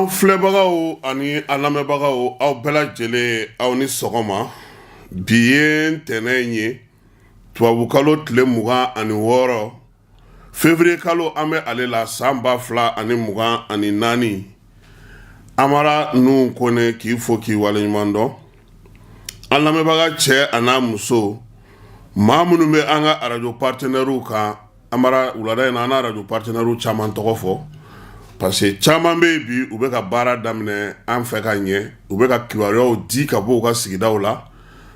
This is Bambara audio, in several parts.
An filɛbagaw ani an lamɛnbagaw, aw bɛɛ lajɛlen, aw ni sɔgɔma. Bi ye ntɛnɛn ye, tubabukalo tile 26, février kalo an bɛ ale la, san 2024. Amara Nuhu Kone k'i fo k'i waleɲuman dɔn. An lamɛnbaga cɛ a n'a muso, maa minnu bɛ an ka arajo partenaires kan, Amara, wulada in na an arajo partenaires caman tɔgɔ fɔ, parce que caman bɛ yen bi, u bɛ ka baara daminɛ an fɛ ka ɲɛ, u bɛ ka kibaruyaw di ka bɔ u ka sigidaw la.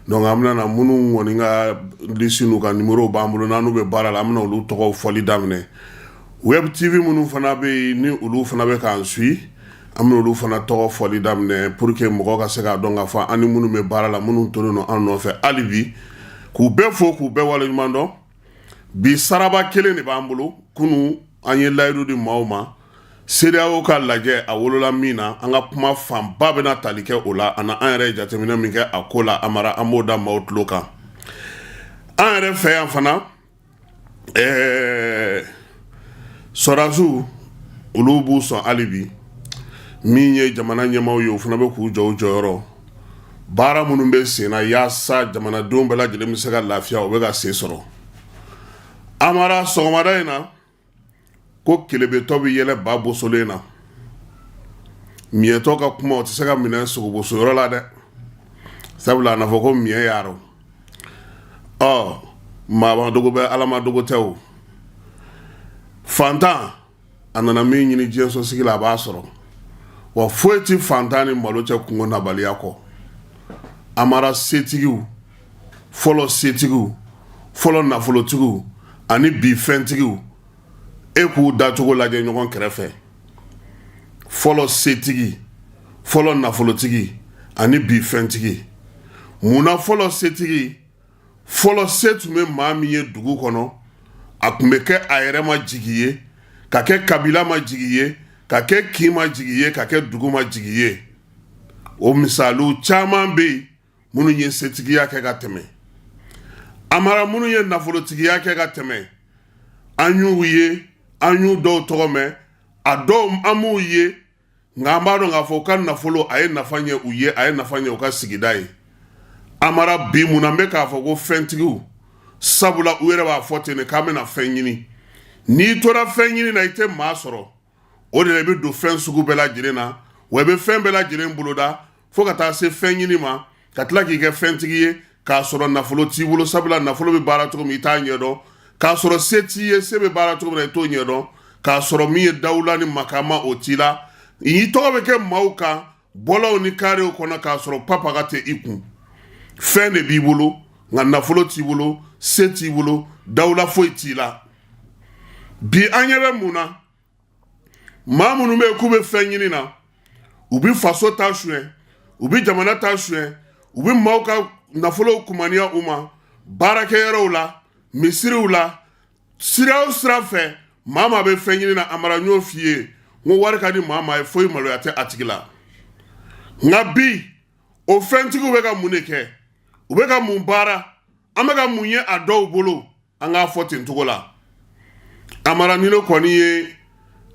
Donc an bɛna na minnu kɔni ka liste n'u ka numéro b'an bolo, n'an n'u bɛ baara la, an bɛna olu tɔgɔw fɔli daminɛ. Web TV minnu fana bɛ yen, ni olu fana bɛ k'an suit, an bɛna olu fana tɔgɔ fɔli daminɛ pour que mɔgɔ ka se k'a dɔn k'a fɔ an ni minnu bɛ baara la, minnu tolen don an nɔfɛ hali bi, k'u bɛɛ fo k'u bɛɛ waleɲuman dɔn. Bi saraba kelen de b'an bolo. Kunun an ye layidu di maaw ma, CEDEAO ka lajɛ a wolola min na, an ka kuma fanba bɛna tali kɛ o la, ani an yɛrɛ ye jateminɛ min kɛ a ko la. Amara, an b'o da maaw tulo kan. An yɛrɛ fɛ yan fana, sɔrɔdasiw, olu b'u sɔn hali bi. Min ye jamana ɲɛmaaw ye, o fana bɛ k'u jɔ u jɔyɔrɔ. Baara minnu bɛ sen na yaasa jamanadenw bɛɛ lajɛlen bɛ se ka lafiya, o bɛ ka sen sɔrɔ. Amara, sɔgɔmada in na, ko kelebetɔ bɛ yɛlɛ ba bosolen na, miɲɛtɔ ka kuma o tɛ se ka minɛ sogobosoyɔrɔ la dɛ, sabula a na fɔ ko miɲɛ yarɔ. Ɔ maaba dogo bɛ Ala ma dogo tɛ. O fantan, a nana min ɲini diɲɛsosigi la, a b'a sɔrɔ. Wa foyi tɛ fantan ni malo cɛ kungo nabaliya kɔ. Amara, setigiw fɔlɔ, setigiw fɔlɔ, nafolotigiw ani bi fɛntigiw, e k'u dacogo lajɛ ɲɔgɔn kɛrɛfɛ. Fɔlɔ setigi, fɔlɔ nafolotigi ani bi fɛntigi, munna fɔlɔ setigi, fɔlɔ se tun bɛ maa min ye dugu kɔnɔ, a tun bɛ kɛ a yɛrɛ ma jigi ye, ka kɛ kabila ma jigi ye, ka kɛ kin ma jigi ye, ka kɛ dugu ma jigi ye? O misaliw caman bɛ yen, minnu ye setigiya kɛ ka tɛmɛ. Amara, minnu ye nafolotigiya kɛ ka tɛmɛ, an y'u ye, an y'u dɔw tɔgɔ mɛn, a dɔw an m'u ye, nka an b'a dɔn k'a fɔ u ka nafolo a ye nafa ɲɛ u ye, a ye nafa ɲɛ u ka sigida ye. Amara, bi mun na n bɛ k'a fɔ ko fɛntigiw? Sabula u yɛrɛ b'a fɔ ten de k'an bɛna fɛn ɲini. N'i tora fɛn ɲini na, i tɛ maa sɔrɔ. O de la i bɛ don fɛn sugu bɛɛ lajɛlen na, wa i bɛ fɛn bɛɛ lajɛlen boloda fo ka taa se fɛn ɲini ma, ka tila k'i kɛ fɛntigi ye k'a sɔrɔ nafolo t'i bolo. Sabula nafolo bɛ baara cogo min, i t'a ɲɛdɔn. K'a sɔrɔ se t'i ye, se bɛ baara cogo min na, i t'o ɲɛdɔn. K'a sɔrɔ min ye dawula ni makama, o t'i la. I tɔgɔ bɛ kɛ maaw kan bɔlɔw ni karew kɔnɔ, k'a sɔrɔ papaga tɛ i kun. Fɛn de b'i bolo, nka nafolo t'i bolo, se t'i bolo, dawula foyi t'i la. Bi an ɲɛ bɛ mun na? Maa minnu bɛ yen k'u bɛ fɛn ɲini na, u bɛ faso ta suɲɛ, u bɛ jamana ta suɲɛ, u bɛ maaw ka nafolow kumaniya u ma baarakɛyɔrɔw la, misiriw la, sira o sira fɛ. Maa maa bɛ fɛn ɲini na, Amara, n y'o f'i ye, n ko wari ka di maa maa ye, foyi maloya tɛ a tigi la. Nka bi, o fɛntigiw bɛ ka mun de kɛ? U bɛ ka mun baara? An bɛ ka mun ye a dɔw bolo? An k'a fɔ ten cogo la. Amara, ni ne kɔni ye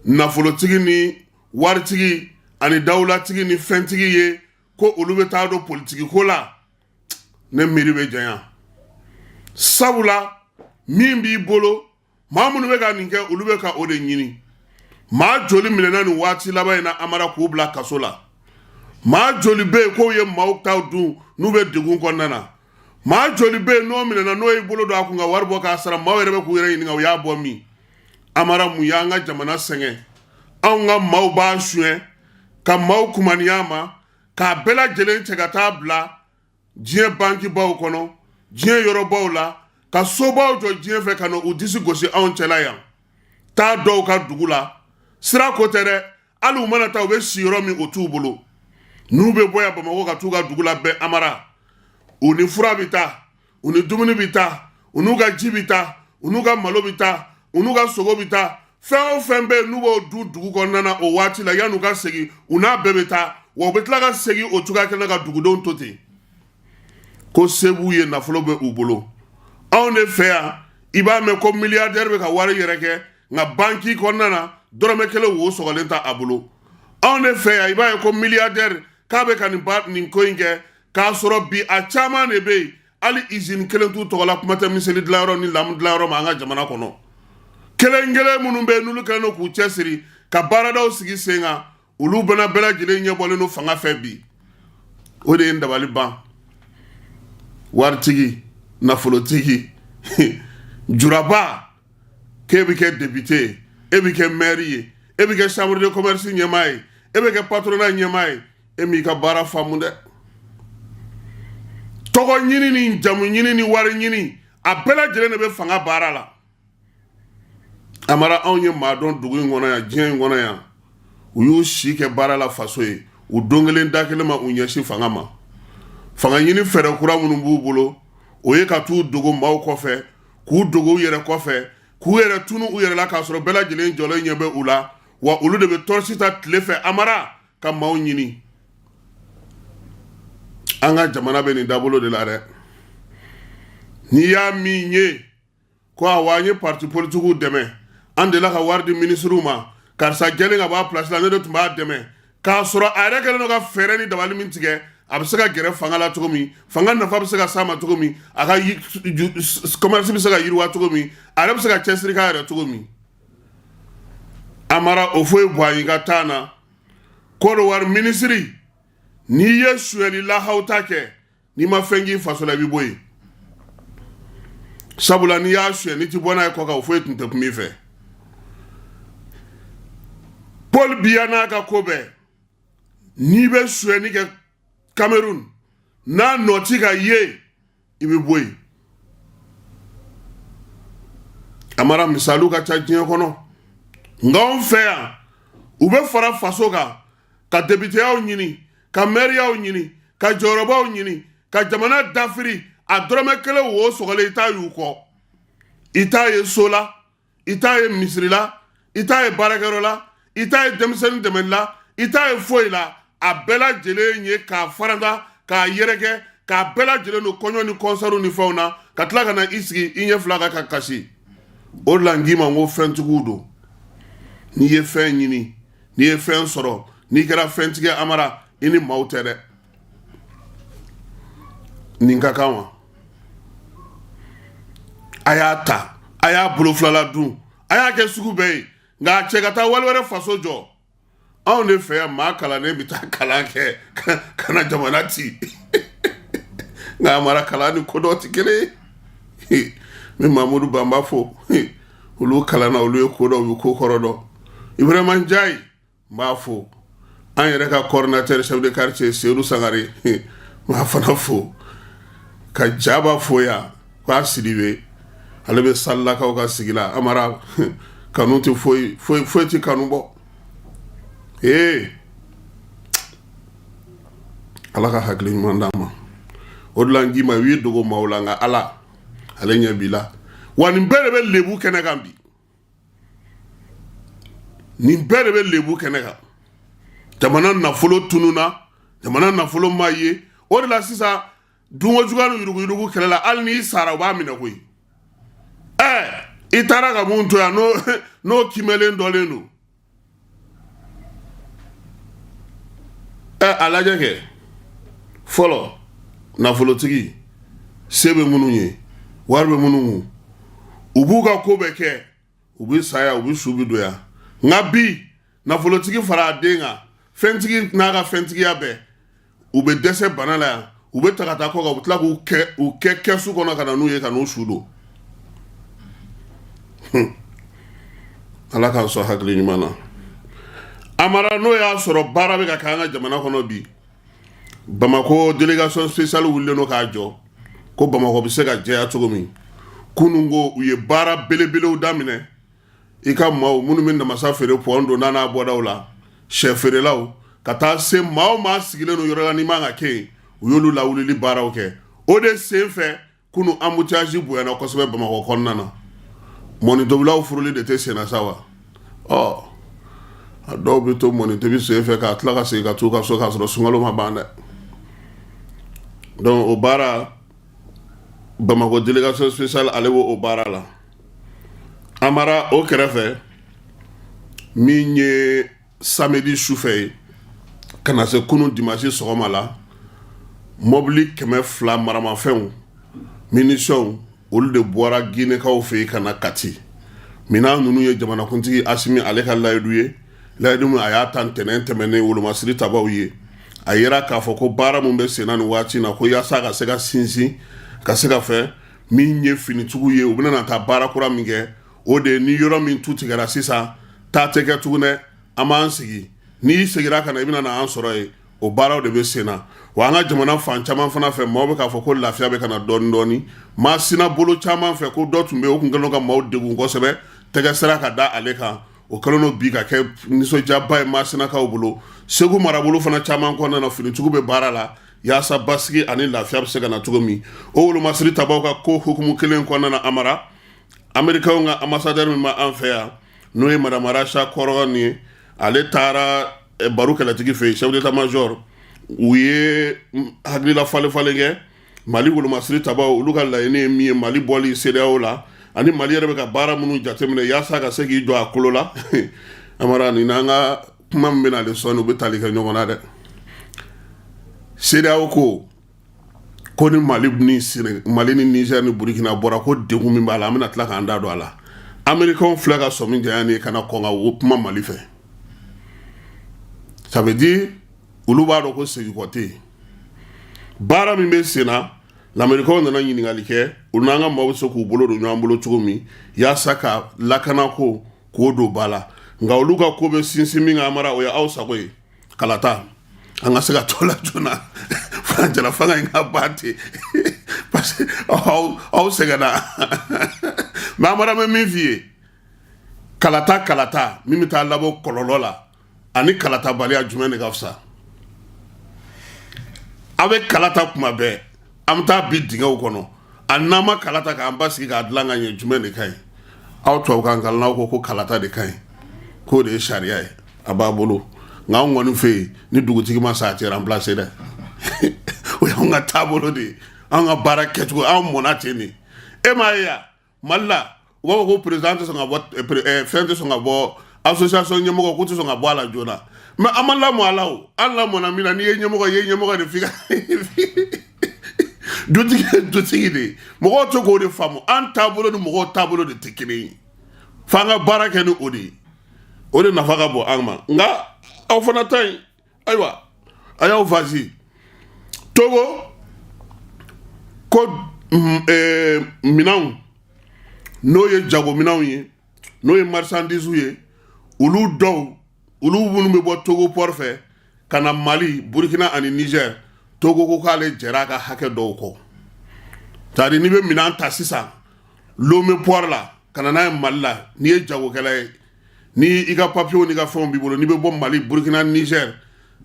nafolotigi ni waritigi ani dawulatigi ni fɛntigi ye ko olu bɛ taa don politiki ko la, ne miiri bɛ janya. Sabula min b'i bolo, maa minnu bɛ ka nin kɛ, olu bɛ ka o de ɲini. Maa joli minɛna nin waati laban in na, Amara, k'u bila kaso la? Maa joli bɛ yen k'o ye maaw ta dun, n'u bɛ degun kɔnɔna na? Maa joli bɛ yen n'o minɛna, n'o y'i bolo don a kun ka wari bɔ k'a sara, maaw yɛrɛ bɛ k'u yɛrɛ ɲininka u y'a bɔ min? Amara, mun y'an ka jamana sɛgɛn? Anw ka maaw b'a suɲɛ ka maaw kumaniya ma, k'a bɛɛ lajɛlen cɛ ka taa bila diɲɛ bankibaw kɔnɔ, diɲɛ yɔrɔbaw la, ka sobaw jɔ diɲɛ fɛ, ka na u disi gosi anw cɛla yan. Taa dɔw ka dugu la, sira ko tɛ dɛ, hali u mana taa, u bɛ si yɔrɔ min, o t'u bolo. N'u bɛ bɔ yan Bamakɔ ka t'u ka dugu la bɛn, Amara, u ni fura bɛ taa, u ni dumuni bɛ taa, u n'u ka ji bɛ taa, u n'u ka malo bɛ taa, u n'u ka sogo bɛ taa. Fɛn o fɛn bɛ yen n'u b'o dun dugu kɔnɔna na o waati la, yan'u ka segin, u n'a bɛɛ bɛ taa. Wa u bɛ tila ka segin o cogoya kelen na ka dugudenw to ten, ko se b'u ye, nafolo bɛ u bolo. Anw de fɛ yan, i b'a mɛn ko milliardaire bɛ ka wari yɛrɛ kɛ, nka banki kɔnɔna na, dɔrɔmɛ kelen wo sɔgɔlen t'a bolo. Anw de fɛ yan, i b'a ye ko milliardaire k'a bɛ ka nin ko in kɛ, k'a sɔrɔ bi a caman de bɛ yen, hali usine kelen t'u tɔgɔ la, kuma tɛ miseli dilanyɔrɔ ni lamu dilanyɔrɔ ma an ka jamana kɔnɔ. Kelen kelen minnu bɛ yen, n'olu kɛlen don k'u cɛsiri ka baaradaw sigi sen kan, olu bɛna bɛɛ lajɛlen ɲɛbɔlen don fanga fɛ bi. O de ye n dabali ban. Waritigi, nafolotigi, juraba, k'e bɛ kɛ député ye, e bɛ kɛ maire ye, e bɛ kɛ chambre de commerce ɲɛmaa ye, e bɛ kɛ patronat ɲɛmaa ye, e m'i ka baara faamu dɛ. Tɔgɔ ɲini ni jamu ɲini ni wari ɲini, a bɛɛ lajɛlen de bɛ fanga baara la. Amara, anw ye maa dɔn dugu in kɔnɔ yan, diɲɛ in kɔnɔ yan, u y'u si kɛ baara la faso ye, u don kelen da kelen ma u ɲɛsin fanga ma. Fanga ɲini fɛɛrɛ kura minnu b'u bolo, o ye ka t'u dogo maaw kɔfɛ, k'u dogo u yɛrɛ kɔfɛ, k'u yɛrɛ tunu u yɛrɛ la, k'a sɔrɔ bɛɛ lajɛlen jɔlen ɲɛ bɛ u la. Wa olu de bɛ tɔrɔsi ta tile fɛ, Amara, ka maaw ɲini. An ka jamana bɛ nin dabolo de la dɛ. N'i y'a min ye ko awa, an ye parti politigiw dɛmɛ, an delila ka wari di minisiriw ma, karisa jɛlen ka bɔ a place la, ne de tun b'a dɛmɛ, k'a sɔrɔ a yɛrɛ kɛlen don ka fɛɛrɛ ni dabali min tigɛ, a bɛ se ka gɛrɛ fanga la cogo min, fanga nafa bɛ se ka s'a ma cogo min, a ka commerce bɛ se ka yiriwa cogo min, a yɛrɛ bɛ se ka cɛsiri k'a yɛrɛ cogo min. Amara, o foyi bɔ an ka taa na. Kɔdiwari minisiri, n'i ye sonyali lahawuta kɛ, n'i ma fɛn k'i faso la, i bɛ bɔ yen. Sabula n'i y'a suɲɛ, n'i ti bɔ n'a ye kɔ kan, o foyi tun tɛ kuma i fɛ. Paul Biya n'a ka ko bɛɛ, n'i bɛ sonyɛni kɛ Cameroun, n'a nɔ ti ka ye, i bɛ bɔ yen. Amara, misaliw ka ca diɲɛ kɔnɔ, nka anw fɛ yan, u bɛ fara faso kan ka depiteyaw ɲini, ka mɛriyaw ɲini, ka jɔyɔrɔbaw ɲini, ka jamana dafiri, a dɔrɔmɛ kelen wo sɔgɔlen i t'a y'u kɔ. I t'a ye so la, i t'a ye misiri la, i t'a ye baarakɛyɔrɔ la, i t'a ye denmisɛnnin dɛmɛli la, i t'a ye foyi la. A bɛɛ lajɛlen ye k'a faranda, k'a yɛrɛkɛ, k'a bɛɛ lajɛlen don kɔɲɔ ni kɔnsɛriw ni fɛnw na, ka tila ka na i sigi i ɲɛ fila kan ka kasi. O de la n k'i ma n ko fɛntigiw don. N'i ye fɛn ɲini, n'i ye fɛn sɔrɔ, n'i kɛra fɛntigi, Amara, i ni maaw tɛ dɛ. Nin ka kan wa? A y'a ta, a y'a bolo filala dun, a y'a kɛ sugu bɛɛ ye, nka a cɛ ka taa wali wɛrɛ faso jɔ. Anw de fɛ yan, maa kalannen bɛ taa kalan kɛ ka na jamana ci, nka Amara, kalan ni kodɔn tɛ kelen ye. N bɛ Mamudu Banba fo, olu kalanna, olu ye ko dɔn, u bɛ ko kɔrɔ dɔn. Ibrahima Njayi, n b'a fo. An yɛrɛ ka coordinateur chef de quartier Seydou Sangare, n b'a fana fo. Ka Jaba fo yan k'a Sidibe, ale bɛ Salilakaw ka sigi la. Amara, kanu tɛ foyi foyi foyi tɛ kanu bɔ. Ee, Ala ka hakili ɲuman d'an ma. O de la n k'i ma, i b'i dogo maaw la, nka Ala, ale ɲɛ b'i la. Wa nin bɛɛ de bɛ lebu kɛnɛ kan bi, nin bɛɛ de bɛ lebu kɛnɛ kan. Jamana nafolo tununna, jamana nafolo ma ye. O de la sisan, dunko juguya ni yuruguyurugu kɛlɛ la, hali n'i sara, u b'a minɛ koyi. Ɛɛ, i taara ka mun to yan, n'o kimɛlen dɔlen don? Ɛ, a lajɛ kɛ fɔlɔ, nafolotigi se bɛ minnu ye, wari bɛ minnu kun, u b'u ka ko bɛɛ kɛ, u bɛ saya, u bɛ su bɛ don yan. Nka bi, nafolotigi fara a den kan, fɛntigi n'a ka fɛntigiya bɛɛ, u bɛ dɛsɛ bana la yan, u bɛ ta ka taa kɔ kan, u bɛ tila k'u kɛ u kɛ kɛsu kɔnɔ ka na n'u ye, ka n'u su don. Ala k'an sɔn hakili ɲuman na. Amara, n'o y'a sɔrɔ baara bɛ ka kɛ an ka jamana kɔnɔ bi, Bamakɔ délégation spéciale wulilen don k'a jɔ ko Bamakɔ bɛ se ka jɛya cogo min. Kunun ko u ye baara belebelew daminɛ. I ka maaw minnu bɛ namasa feere pɔn donda n'a bɔdaw la, sɛ feerelaw, ka taa se maa o maa sigilen don yɔrɔ la n'i man ka kɛ yen, u y'olu lawulili baaraw kɛ. O de sen fɛ, kunun embouteillage bonyana kosɛbɛ Bamakɔ kɔnɔna na. Mɔnitobilaw furuli de tɛ senna sa wa? Ɔ, a dɔw bɛ to mɔnitobi sen fɛ k'a tila ka segin ka t'u ka so k'a sɔrɔ sunkalo ma ban dɛ. Donc o baara, Bamakɔ délégation spéciale, ale b'o baara la. Amara, o kɛrɛfɛ, min ye samedi sufɛ ye ka na se kunun dimanche sɔgɔma la, mɔbili 200 maramafɛnw, munitions, olu de bɔra Ginekaw fɛ yen ka na Kati. Minɛn ninnu ye jamanakuntigi Asimi ale ka layidu ye, layidu min a y'a ta ntɛnɛn tɛmɛnen wolomasiri tabaw ye. A yira k'a fɔ ko baara min bɛ senna nin waati na, ko yaasa ka se ka sinsin ka se ka fɛn min ye finitigiw ye, u bɛna na taa baara kura min kɛ, o de ye ni yɔrɔ min tu tigɛra sisan, taa tɛ kɛ tugun dɛ, an b'an sigi, n'i seginna ka na, i bɛna na an sɔrɔ yen. O baaraw de bɛ sen na. Wa an ka jamana fan caman fana fɛ, maaw bɛ k'a fɔ ko lafiya bɛ ka na dɔɔni dɔɔni. Masina bolo caman fɛ, ko dɔ tun bɛ yen, o tun kɛlen don ka maaw degun kosɛbɛ, tɛgɛ sera ka da ale kan. O kɛlen don bi ka kɛ nisɔndiyaba ye Masinakaw bolo. Segu marabolo fana caman kɔnɔna na, finitigiw bɛ baara la yaasa basigi ani lafiya bɛ se ka na cogo min. O wolomasiri tabaw ka ko hukumu kelen kɔnɔna na, Amara, Amerikaw ka ambassadeur min b'an fɛ yan, n'o ye madame Rachel Korhonen ye, ale taara Baru Kɛlɛtigi fɛ yen, chef d'état major. U ye hakilila falen falen kɛ. Mali wolomasiri tabaw, olu ka laɲini ye min ye, Mali bɔli CEDEAO la, ani Mali yɛrɛ bɛ ka baara minnu jateminɛ yaasa ka se k'i jɔ a kolo la. Amara, nin n'an ka kuma min bɛna ale sɔnni, u bɛ tali kɛ ɲɔgɔn na dɛ. CEDEAO ko ni Mali ni Niger ni Burkina bɔra, ko degun min b'a la, an bɛna tila k'an da don a la. Américains filɛ ka sɔmi janya nin ye ka na kɔn ka o kuma Mali fɛ. Ça veut dire olu b'a dɔn ko segin kɔ tɛ yen. Baara min bɛ sen na, lamɛrikaw nana ɲininkali kɛ, olu n'an ka maaw bɛ se k'u bolo don ɲɔgɔn bolo cogo min yaasa ka lakanako k'o don ba la. Nka olu ka ko bɛ sinsin min kan, Amara, o ye aw sago ye. Kalata an ka se ka to la joona, furancɛla fanga in ka ban ten, parce que aw sɛgɛnna. Mais Amara, bɛ min f'i ye, kalata kalata min bɛ taa labɔ kɔlɔlɔ la ani kalatabaliya, jumɛn de ka fisa? Aw bɛ kalata kuma bɛɛ, an bɛ taa bi dingɛw kɔnɔ. A n'an ma kalata k'an basigi k'a dilan ka ɲɛ, jumɛn de ka ɲi? Aw tubabukan kalannaw ko ko kalata de ka ɲi, k'o de ye sariya ye, a b'a bolo. Nka anw kɔni fɛ yen, ni dugutigi ma sa, a tɛ remplacer dɛ. O y'anw ka taabolo de ye, anw ka baara kɛcogo, anw mɔnna ten de. E m'a ye yan Mali la, u b'a fɔ ko président tɛ sɔn ka bɔ, fɛn tɛ sɔn ka bɔ, association ɲɛmɔgɔ k'u tɛ sɔn ka bɔ a la joona. Mais an ma lamɔ a la o, an lamɔna min na, n'i ye ɲɛmɔgɔ, i ye ɲɛmɔgɔ de, f'i ka dutigi ye dutigi de ye. Mɔgɔw tɛ k'o de faamu. An taabolo ni mɔgɔw taabolo de tɛ kelen ye, f'an ka baara kɛ ni o de ye. O de nafa ka bon an ma. Nka aw fana ta yen, ayiwa, a y'aw fasi. Togo ko minɛnw, n'o ye jagominɛnw ye, n'o ye marchandise ye, olu dɔw, olu minnu bɛ bɔ Togo port fɛ ka na Mali, Burkina ani Niger, Togo ko k'ale jɛra a ka hakɛ dɔw kɔ. C'est-à-dire n'i bɛ minɛn ta sisan Lomé port la ka na n'a ye Mali la, n'i ye jagokɛla ye, ni i ka papiyew n'i ka fɛnw b'i bolo, n'i bɛ bɔ Mali, Burkina, Niger,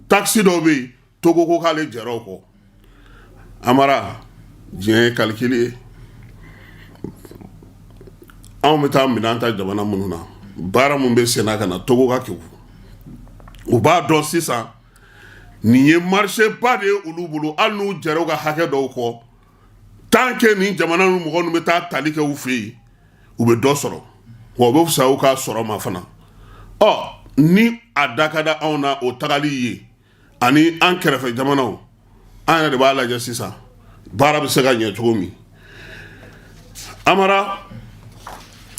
taxe dɔw bɛ yen, Togo ko k'ale jɛra o kɔ. Amara, diɲɛ ye calcul ye. Anw bɛ taa minɛn ta jamana minnu na, baara min bɛ senna ka na Togo ka kewu, u b'a dɔn sisan nin ye marché ba de ye olu bolo. Hali n'u jɛra u ka hakɛ dɔw kɔ, tant que nin jamana ninnu mɔgɔ ninnu bɛ taa tali kɛ u fɛ yen, u bɛ dɔ sɔrɔ, wa u bɛ fisaya u ka sɔrɔ ma fana. Ɔ ni a da ka da anw na, o tagali ye ani an kɛrɛfɛ jamanaw, an yɛrɛ de b'a lajɛ sisan baara bɛ se ka ɲɛ cogo min. Amara,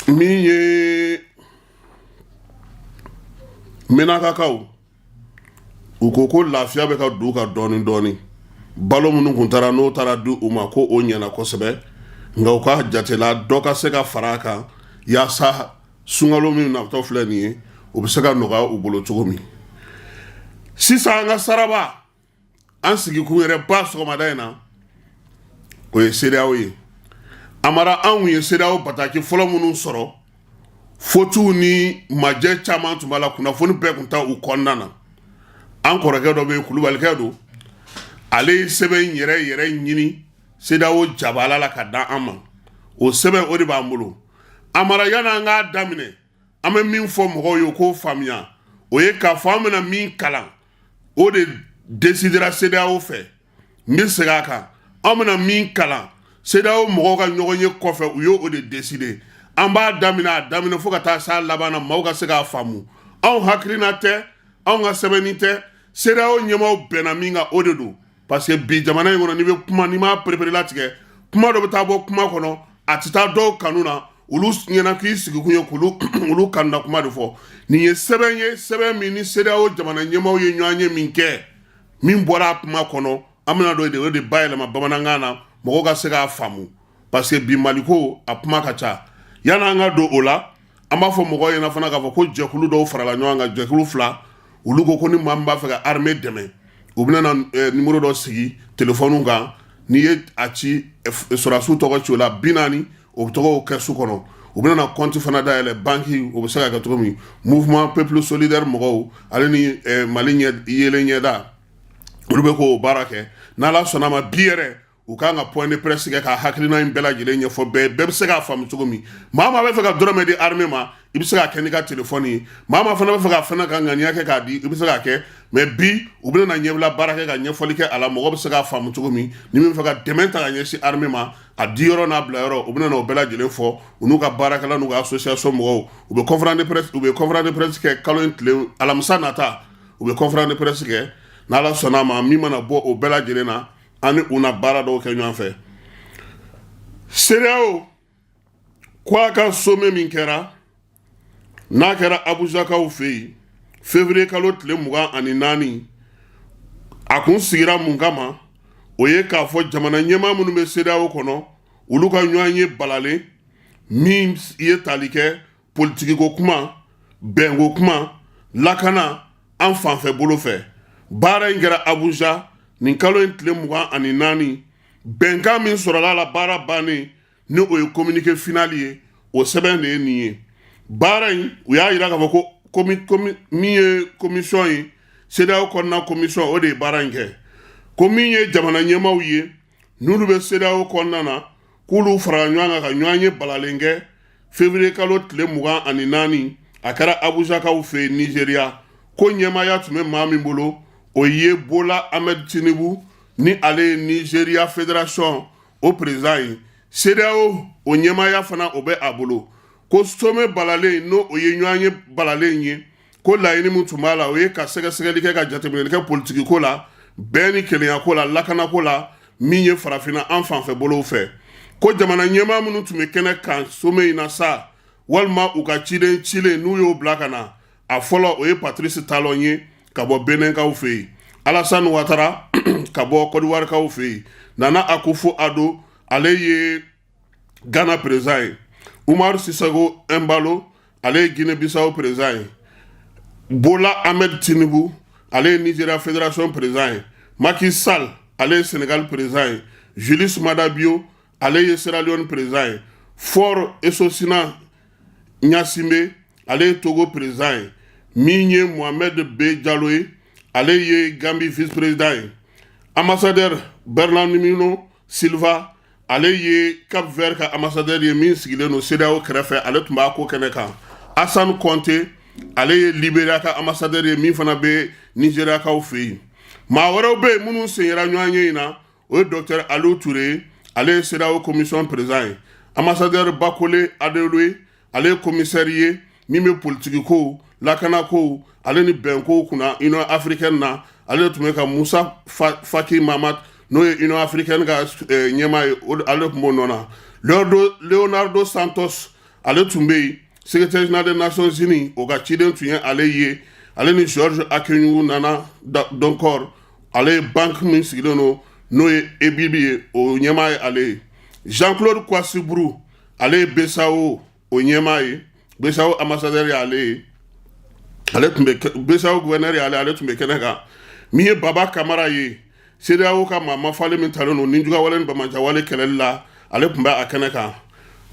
min ye Menakakaw, u ko ko lafiya bɛ ka don u ka dɔɔni dɔɔni. Balo minnu kun taara, n'o taara di u ma, ko o ɲɛna kosɛbɛ. Nka u ka jatela dɔ ka se ka fara a kan yaasa sunkalo min natɔ filɛ nin ye, o bɛ se ka nɔgɔya u bolo cogo min. Sisan an ka saraba, an sigikun yɛrɛ ba sɔgɔmada in na, o ye CEDEAO ye. Amara, anw ye CEDEAO bataki fɔlɔ minnu sɔrɔ, fotiw ni majɛ caman tun b'a la, kunnafoni bɛɛ tun ta u kɔnɔna na. An kɔrɔkɛ dɔ bɛ yen, Kulubalikɛ don, ale ye sɛbɛn yɛrɛ yɛrɛ ɲini CEDEAO jabala la ka da an ma. O sɛbɛn, o de b'an bolo. Amara, yanni an k'a daminɛ, an bɛ min fɔ mɔgɔw ye k'o faamuya, o ye k'a fɔ an bɛna min kalan, o de décidera CEDEAO fɛ. N bɛ segin a kan, an bɛna min kalan, CEDEAO mɔgɔw ka ɲɔgɔn ye kɔfɛ, u y'o de décider. An b'a daminɛ, a daminɛ fo ka taa s'a laban na, maaw ka se k'a faamu. Anw hakilina tɛ. Anw ka sɛbɛnni tɛ, CEDEAO ɲɛmaaw bɛnna min kan, o de don, parce que bi jamana in kɔnɔ, n'i bɛ kuma, n'i m'a pereperelatigɛ, kuma dɔ bɛ taa bɔ kuma kɔnɔ, a tɛ taa dɔw kanu na. Olu ɲɛna k'i sigikun ye k'olu olu kanuna kuma de fɔ. Nin ye sɛbɛn ye, sɛbɛn min ni CEDEAO jamana ɲɛmaaw ye ɲɔgɔn ye min kɛ, min bɔra a kuma kɔnɔ, an bɛna don de o de bayɛlɛma bamanankan na, mɔgɔw ka se k'a faamu, parce que bi Maliko a kuma ka ca. Yan'an ka don o la, an b'a fɔ mɔgɔw ɲɛna fana k'a fɔ ko jɛkulu dɔw farala ɲɔgɔn kan, jɛkulu fila. Olu ko ko ni maa min b'a fɛ ka armée dɛmɛ, u bɛna na numéro dɔ sigi telefɔniw kan. N'i ye a ci, sɔrɔdasiw tɔgɔ ci o la, 40, o bɛ tɔgɔw kɛ su kɔnɔ. U bɛna na compte fana dayɛlɛ banki, o bɛ se ka kɛ cogo min. Mouvement Peuple Solidaire mɔgɔw ale ni Mali ɲɛ yelen ɲɛda, olu bɛ k'o baara kɛ. N'Ala sɔnna ma, bi yɛrɛ u kan ka point de presse kɛ ka hakilina in bɛɛ lajɛlen ɲɛfɔ bɛɛ, bɛɛ bɛ se k'a faamu cogo min. Maa maa bɛ fɛ ka dɔrɔmɛ di armée ma, i bɛ se k'a kɛ n'i ka telefɔni ye. Maa maa fana bɛ fɛ ka fana ka ŋaniya kɛ k'a di, i bɛ se k'a kɛ. Mais bi u bɛna na ɲɛbila baara kɛ ka ɲɛfɔli kɛ a la, mɔgɔ bɛ se k'a faamu cogo min. Ni min bɛ fɛ ka dɛmɛ ta ka ɲɛsin armée ma, a di yɔrɔ n'a bila yɔrɔ, u bɛna na o bɛɛ lajɛlen fɔ. U n'u ka baarakɛla n'u ka association mɔgɔw, u bɛ conférence de presse kɛ kalo in tile alamisa nata. U bɛ conférence de presse kɛ. N'Ala sɔnna a ma, min mana bɔ o bɛɛ lajɛlen na, an ni u na baara dɔw kɛ ɲɔgɔn fɛ. CEDEAO ko a ka sommet min kɛra, n'a kɛra Abujakaw fɛ yen février kalo tile 24, a kun sigira mun kama? O ye k'a fɔ jamana ɲɛmaa minnu bɛ CEDEAO kɔnɔ, olu ka ɲɔgɔn ye balalen min ye tali kɛ politikiko kuma, bɛnko kuma, lakana an fanfɛ bolo fɛ. Baara in kɛra Abuja nin kalo in tile 24. Bɛnkan min sɔrɔla la baara bannen, ni o ye communiqué final ye, o sɛbɛn de ye nin ye. Baara in, u y'a jira k'a fɔ ko min ye commission ye, CEDEAO kɔnɔna commission, o de ye baara in kɛ. Ko min ye jamana ɲɛmaaw ye n'olu bɛ CEDEAO kɔnɔna na, k'olu fara ɲɔgɔn kan ka ɲɔgɔn ye balalen kɛ février kalo tile 24, a kɛra Abujakaw fɛ yen Nizeriya. Ko ɲɛmaaya tun bɛ maa min bolo, o ye Bola Ahmed Tinubu, ni ale ye Nizeriya fédération o président ye. CEDEAO o ɲɛmaaya fana, o bɛ a bolo. Ko sommet balalen, n'o o ye ɲɔgɔn ye balalen ye, ko laɲini min tun b'a la, o ye ka sɛgɛsɛgɛli kɛ, ka jateminɛli kɛ politiki ko la, bɛn ni kelenya ko la, lakanako la, min ye farafinna an fanfɛ bolow fɛ. Ko jamana ɲɛmaa minnu tun bɛ kɛnɛ kan sommet in na sa, walima u ka ciden cilen n'u y'o bila ka na, a fɔlɔ, o ye Patrice Talon ye ka bɔ Benɛnkaw fɛ yen, Alassane Ouattara ka bɔ Côte d'Ivoirekaw fɛ yen, Nana Akufo Addo, ale ye Ghana président ye, Umaru Sissoco Embalo, ale ye Guinée Bissau président ye, Bola Ahmed Tinubu, ale ye Nigeria fédération président ye, Macky Sall, ale ye Sénégal président ye, Julius Maada Bio, ale ye Sierra Leone président ye, Faure Essozimna Gnassingbé, ale ye Togo président ye, min ye Mohamed B Jalo ye, ale ye Gambie vice président ye, ambassadeur Bernardino Silva, ale ye Cap Vert ka ambassadeur ye min sigilen don CEDEAO kɛrɛfɛ, ale tun b'a ko kɛnɛ kan, Hassan Conte, ale ye Liberia ka ambassadeur ye min fana bɛ Nigériakaw fɛ yen. Maa wɛrɛw bɛ yen minnu sen yera ɲɔgɔn ye in na, o ye docteur Aliou Touré, ale ye CEDEAO commission président ye, ambassadeur Bakole Adeoye, ale ye commissaire ye min bɛ politiki kow, lakana kow, ale ni bɛnkow kunna Union africaine na. Ale de tun bɛ ka Moussa Faki Mahamat, n'o ye Union africaine ka ɲɛmaa ye, ale tun b'o nɔ na. Leonardo Santos, ale tun bɛ yen, secrétaire général des Nations Unies, o ka ciden tun ye ale ye, ale ni George Akenyugu Nana Donkor, ale ye banque min sigilen don n'o ye EBIB ye, o ɲɛmaa ye ale ye. Jean-Claude Kouassi Brou, ale ye BCEAO o ɲɛmaa ye, BCEAO ambassadeur ye ale ye, ale tun bɛ BCEAO gouverneur ye ale, ale tun bɛ kɛnɛ kan. Min ye Baba Kamara ye, CEDEAO ka maa mafalen min talen don nijuguyawale ni banbaanciwale kɛlɛli la, ale tun bɛ a kɛnɛ kan.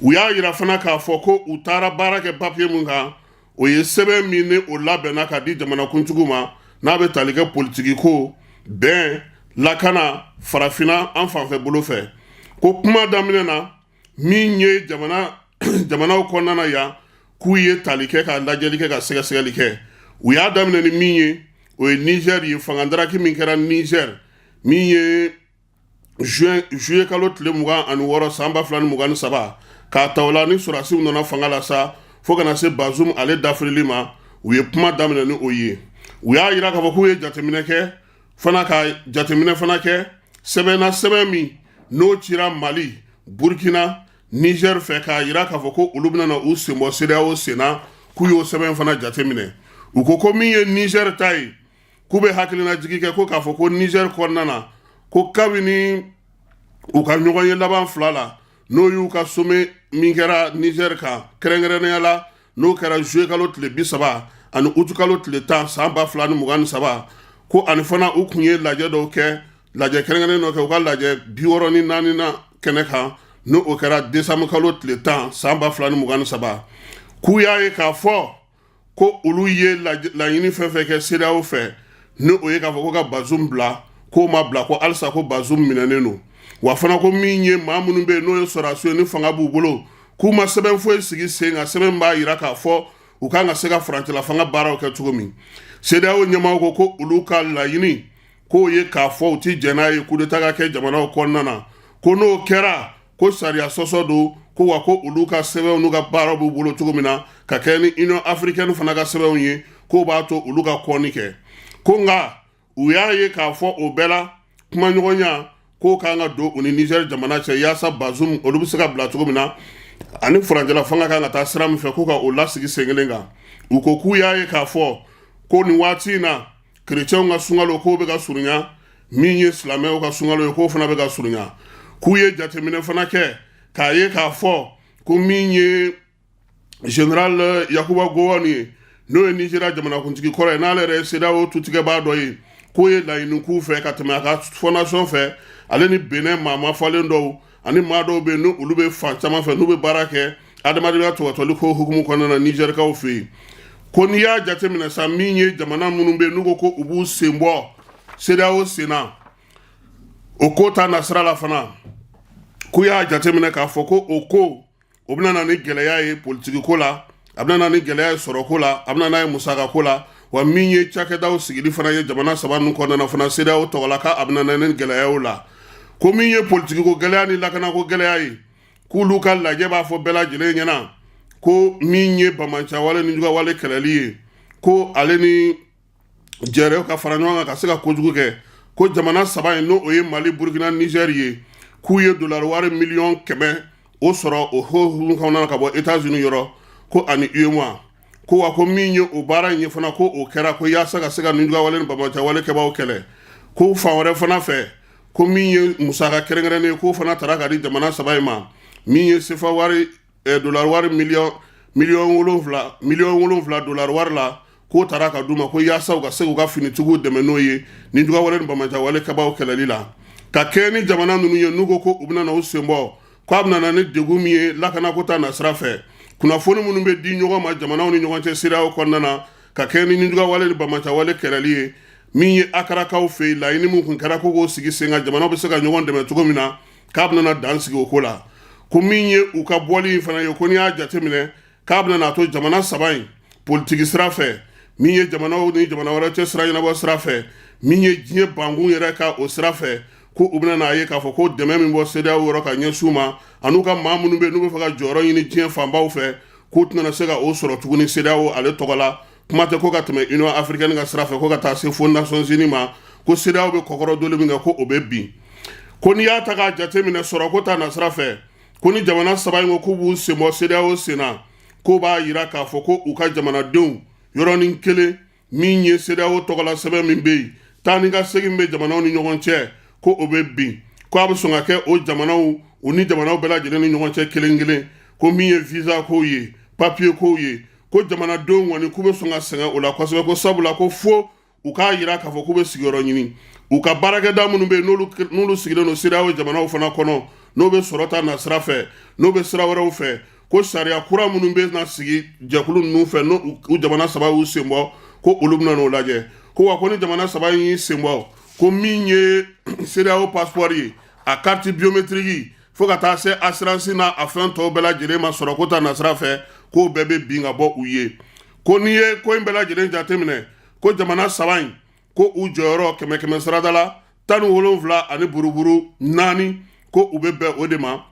U y'a yira fana k'a fɔ ko u taara baara kɛ papier mun kan, o ye sɛbɛn min ni o labɛnna ka di jamanakuntigiw ma, n'a bɛ tali kɛ politiki ko, bɛn, lakana, farafinna an fanfɛ bolo fɛ. Ko kuma daminɛ na, min ye jamana jamanaw kɔnɔna na yan, k'u ye tali kɛ ka lajɛli kɛ ka sɛgɛsɛgɛli kɛ, u y'a daminɛ ni min ye, o ye Niger ye. Fangadaraki min kɛra Niger, min ye juin, juillet kalo tile 26 san 2023, k'a ta o la ni sɔrɔdasiw nana fanga la sa, fo kana se Bazoum ale dafirili ma, u ye kuma daminɛ ni o ye. U y'a jira k'a fɔ k'u ye jateminɛ kɛ fana, ka jateminɛ fana kɛ sɛbɛn na, sɛbɛn min n'o cira Mali, Burkina, Niger fɛ, k'a jira k'a fɔ ko olu bɛna na u senbɔ CEDEAO sen na, k'u y'o sɛbɛn fana jateminɛ. U ko ko min ye Niger ta ye, k'u bɛ hakilinajigi kɛ ko k'a fɔ ko Niger kɔnɔna na, ko kabini u ka ɲɔgɔn ye laban fila la, n'o y'u ka sommet min kɛra Niger kan, kɛrɛnkɛrɛnnenya la n'o kɛra juillet kalo tile 30 ani août kalo tile 10 san 2023, ko ani fana u kun ye lajɛ dɔw kɛ, lajɛ kɛrɛnkɛrɛnnen dɔ kɛ, u ka lajɛ 64nan kɛnɛ kan, n'o o kɛra décembre kalo tile 10 san 2023, k'u y'a ye k'a fɔ ko olu ye laɲini fɛn fɛn kɛ CEDEAO fɛ, ni o ye k'a fɔ ko ka Bazoum bila, k'o ma bila, ko halisa ko Bazoum minɛnen don. Wa fana ko min ye maa minnu bɛ yen n'o ye sɔrɔdasiw ye ni fanga b'u bolo, k'u ma sɛbɛn foyi sigi sen kan, sɛbɛn b'a jira k'a fɔ u kan ka se ka furancɛla fanga baaraw kɛ cogo min. CEDEAO ɲɛmaaw ko ko olu ka laɲini k'o ye k'a fɔ u ti jɛn n'a ye coup d'état ka kɛ jamanaw kɔnɔna na, ko n'o kɛra ko sariya sɔsɔ don, ko wa ko olu ka sɛbɛnw n'u ka baaraw b'u bolo cogo min na ka kɛ ni Union africaine fana ka sɛbɛnw ye, k'o b'a to olu ka kɔnni kɛ. Ko nka u y'a ye k'a fɔ o bɛɛ la, kumaɲɔgɔnya k'o kan ka don u ni Niger jamana cɛ yaasa Bazoum olu bɛ se ka bila cogo min na, ani furancɛla fanga kan ka taa sira min fɛ, k'u ka o lasigi sen kelen kan. U ko k'u y'a ye k'a fɔ ko nin waati in na, kerecɛnw ka sunkalo k'o bɛ ka surunya, min ye silamɛw ka sunkalo ye k'o fana bɛ ka surunya. K'u ye jateminɛ fana kɛ k'a ye k'a fɔ ko min ye général Yakuba Gowon ye, n'o ye Nizeriya jamanakuntigi kɔrɔ ye, n'ale yɛrɛ ye CEDEAO tutigɛbaa dɔ ye, k'o ye laɲini k'u fɛ ka tɛmɛ a ka fondation fɛ, ale ni Benin maa mafalen dɔw ani maa dɔw bɛ yen ni olu bɛ fan caman fɛ, n'u bɛ baara kɛ adamadenya tɔgɔtɔli ko hukumu kɔnɔna na Nizɛrikaw fɛ yen. Ko n'i y'a jateminɛ sa, min ye jamana minnu bɛ yen n'u ko ko u b'u sen bɔ CEDEAO sen na, o ko ta nasira la fana, k'u y'a jateminɛ k'a fɔ ko o ko o bɛna na ni gɛlɛya ye politiki ko la, a bɛna na ni gɛlɛya ye sɔrɔko la, a bɛna n'a ye musakako la. Wa min ye cakɛdaw sigili fana ye jamana saba ninnu kɔnɔna na fana CEDEAO tɔgɔ la, k'a bɛna na ni gɛlɛyaw la. Ko min ye politiki ko gɛlɛya ni lakanako gɛlɛya ye, k'olu ka lajɛ b'a fɔ bɛɛ lajɛlen ɲɛna ko min ye bamancawale ni jugawale kɛlɛli ye, ko ale ni jɛrɛ ka fara ɲɔgɔn kan ka se ka kojugu kɛ, ko jamana saba in, n'o o ye Mali, Burukina, Nizɛri ye, k'u ye dolari wari miliyɔn 100 o sɔrɔ o hukumu kɔnɔna na ka bɔ États-Unis yɔrɔ, ko ani UEMOA. Ko wa ko min ye o baara in ye fana, ko o kɛra ko yaasa ka se ka nijugawale ni bamancawale kɛbaaw kɛlɛ. Ko fan wɛrɛ fana fɛ, ko min ye musaka kɛrɛnkɛrɛnnen ye, k'o fana tara ka di jamana saba in ma, min ye sefa wari dolari wari miliyɔn 7, miliyɔn 7 dolari wari la, k'o tara ka d'u ma ko yaasa u ka se k'u ka finitigiw dɛmɛ n'o ye nijugawale ni bamancawale kɛbaaw kɛlɛli la. Ka kɛɲɛ ni jamana ninnu ye n'u ko ko u bɛna na u sen bɔ, k'a bɛna na ni degun min ye lakanako ta nasira fɛ, kunnafoni minnu bɛ di ɲɔgɔn ma jamanaw ni ɲɔgɔn cɛ CEDEAO kɔnɔna na ka kɛɲɛ ni nijugawale ni bamancawale kɛlɛli ye, min ye Akarakaw fɛ yen, laɲini min tun kɛra ko k'o sigi sen kan, jamanaw bɛ se ka ɲɔgɔn dɛmɛ cogo min na, k'a bɛna dan sigi o ko la. Ko min ye u ka bɔli in fana ye, ko n'i y'a jateminɛ k'a bɛna n'a to jamana saba in politiki sira fɛ, min ye jamanaw ni jamana wɛrɛ cɛ sira ɲɛnabɔ sira fɛ, min ye diɲɛ bankun yɛrɛ ka o sira fɛ, ko u bɛna n'a ye k'a fɔ ko dɛmɛ min bɔ CEDEAO yɔrɔ ka ɲɛsin u ma, an'u ka maa minnu bɛ yen n'u bɛ fɛ ka jɔyɔrɔ ɲini diɲɛ fanbaw fɛ, k'u tɛna se ka o sɔrɔ tuguni CEDEAO ale tɔgɔ la. Kuma tɛ ko ka tɛmɛ Union africaine ka sira fɛ ko ka taa se fo Nations Unies ma, ko CEDEAO bɛ kɔkɔrɔ min kɛ, ko o bɛ bin. Ko n'i y'a ta k'a jateminɛ sɔrɔko ta nasira fɛ, ko ni jamana saba in ko k'u b'u sen bɔ CEDEAO sen na, k'o b'a jira k'a fɔ ko u ka jamanadenw yɔrɔnin kelen, min ye CEDEAO tɔgɔla sɛbɛn min bɛ yen, taa ni ka segin bɛ jamanaw ni ɲɔgɔn cɛ, ko o bɛ bin, ko a bɛ sɔn ka kɛ o jamanaw u ni jamanaw bɛɛ lajɛlen ni ɲɔgɔn cɛ kelen kelen, ko min ye visa kow ye, papiye kow ye, ko jamanadenw kɔni k'u bɛ sɔn ka sɛgɛn o la kosɛbɛ, ko sabula ko fo u k'a jira k'a fɔ k'u bɛ sigiyɔrɔ ɲini. U ka baarakɛda minnu bɛ yen n'olu sigilen don CEDEAO jamanaw fana kɔnɔ, n'o bɛ sɔrɔ ta nasira fɛ, n'o bɛ sira wɛrɛw fɛ, ko sariya kura minnu bɛ na sigi jɛkulu ninnu fɛ, n'u u jamana saba y'u sen bɔ, ko olu bɛna n'o lajɛ. Ko wa ko ni jamana saba in y'i sen bɔ, ko min ye CEDEAO passeport ye, a carte biométrique, fo ka taa se assurance n'a a fɛn tɔw bɛɛ lajɛlen ma sɔrɔ ko ta nasira fɛ, k'o bɛɛ bɛ bin ka bɔ u ye. Ko n'i ye ko in bɛɛ lajɛlen jateminɛ, ko jamana saba in, ko u jɔyɔrɔ kɛmɛ kɛmɛ sarada la 17 ani buruburu naani, ko u bɛ bɛn o de ma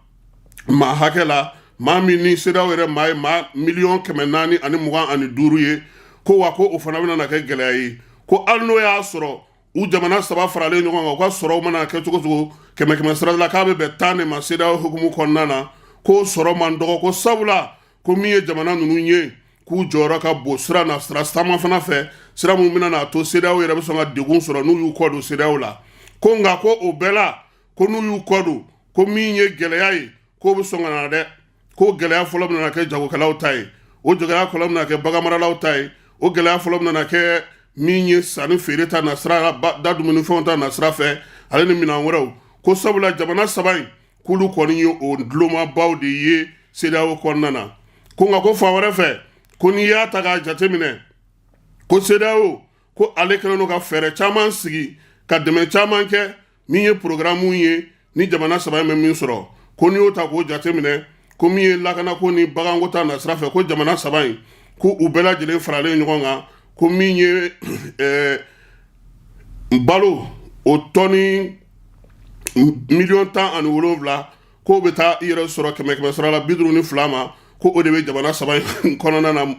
maa hakɛ la, maa min ni CEDEAO yɛrɛ maa ye maa 425 000 ye. Ko wa ko o fana bɛna na kɛ gɛlɛya ye. Ko hali n'o y'a sɔrɔ u jamana saba faralen ɲɔgɔn kan, u ka sɔrɔw mana kɛ cogo cogo, kɛmɛ kɛmɛ sara la, k'a bɛ bɛn 10 de ma CEDEAO hukumu kɔnɔna na, k'o sɔrɔ man dɔgɔ. Ko sabula ko min ye jamana ninnu ye, k'u jɔyɔrɔ ka bon sira na sira caman fana fɛ, sira minnu bɛna n'a to CEDEAO yɛrɛ bɛ sɔn ka degun sɔrɔ n'u y'u kɔ don CEDEAO la. Ko nka ko o bɛɛ la, ko n'u y'u kɔ don, ko min ye gɛlɛya ye, k'o bɛ sɔn ka na dɛ. Ko gɛlɛya fɔlɔ bɛna kɛ jagokɛlaw ta ye, o gɛlɛya fɔlɔ bɛna kɛ baganmaralaw ta ye, o gɛlɛya fɔlɔ bɛna kɛ min ye sanni feere ta nasira, da dumunifɛnw ta nasira fɛ, ale ni minɛn wɛrɛw. Ko sabula jamana saba in, k'olu kɔni ye o dulomabaw de ye CEDEAO kɔnɔna na. Ko nka ko fan wɛrɛ fɛ, ko n'i y'a ta k'a jateminɛ, ko CEDEAO, ko ale kɛlen don ka fɛɛrɛ caman sigi ka dɛmɛ caman kɛ, min ye programme ye ni jamana saba in bɛ min sɔrɔ. Ko n'i y'o ta k'o jateminɛ, ko min ye lakanako ni baganko ta nasira fɛ, ko jamana saba in, ko u bɛɛ lajɛlen faralen ɲɔgɔn kan, ko min ye balo o tɔni miliyɔn 17, k'o bɛ taa i yɛrɛ sɔrɔ kɛmɛ kɛmɛ sara la 52 ma, ko o de bɛ jamana saba in kɔnɔna na